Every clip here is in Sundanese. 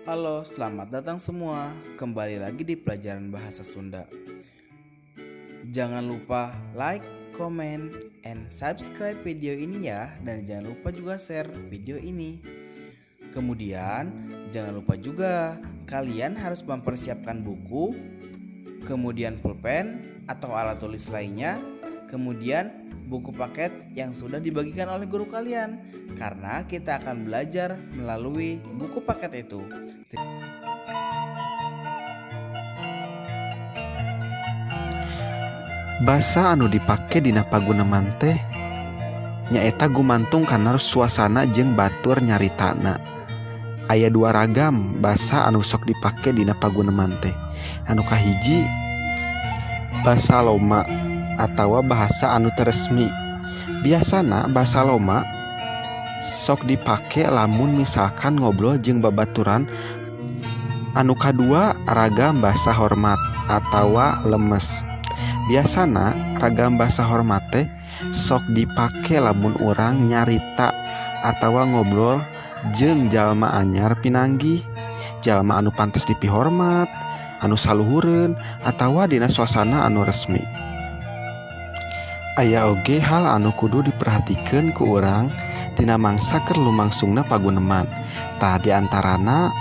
Halo, selamat datang semua. Kembali lagi di pelajaran bahasa Sunda. Jangan lupa like, comment, and subscribe video ini ya. Dan jangan lupa juga share video ini. Kemudian, jangan lupa juga kalian harus mempersiapkan buku, kemudian pulpen atau alat tulis lainnya, kemudian buku paket yang sudah dibagikan oleh guru kalian, karena kita akan belajar melalui buku paket itu. Basa anu dipake dina paguneman teh nyaeta gumantung kana suasana jeung batur nyaritana. Aya dua ragam basa anu sok dipake dina paguneman teh. Anu kahiji, basa loma atawa bahasa anu teu resmi. Biasana basa loma sok dipake lamun misalkan ngobrol jeung babaturan. Anu kadua, ragam basa hormat atawa lemes. Biasana ragam basa hormat teh sok dipake lamun urang nyarita atawa ngobrol jeung jalma anyar pinanggih, jalma anu pantes dipihormat, anu saluhureun, atawa dina suasana anu resmi. Aya oge hal anu kudu diperhatikeun ku urang dina mangsa keur lumangsungna paguneman. Tah, diantarana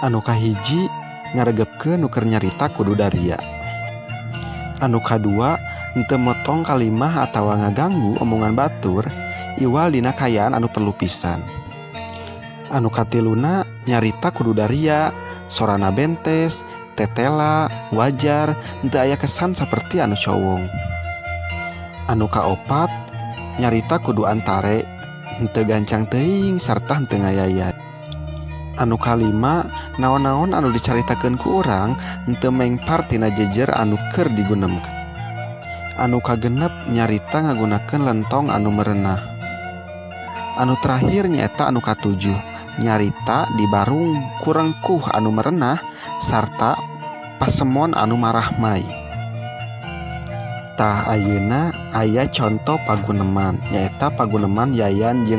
anu kahiji, ngaregepkeun nu keur nyarita kudu daria. Anu kadua, henteu motong kalimah atawa ngaganggu omongan batur iwal dina kaayaan anu perlu pisan. Anu katiluna, nyarita kudu daria, sorana bentes, tetela, wajar, henteu aya kesan saperti anu cowong. Anu kaopat, nyarita kudu antare, henteu gancang teuing sarta henteu ngayayat. Anu kalima, naon-naon anu dicaritakeun ku urang henteu mengpar tina jejer anu keur digunemkeun. Anu kagenep, nyarita ngagunakeun lentong anu merenah. Anu terakhir nyaeta anu katujuh, nyarita dibarung ku rengkuh anu merenah sarta pasemon anu marahmai. Tah, ayeuna aya conto paguneman, nyaeta paguneman Yayan jeung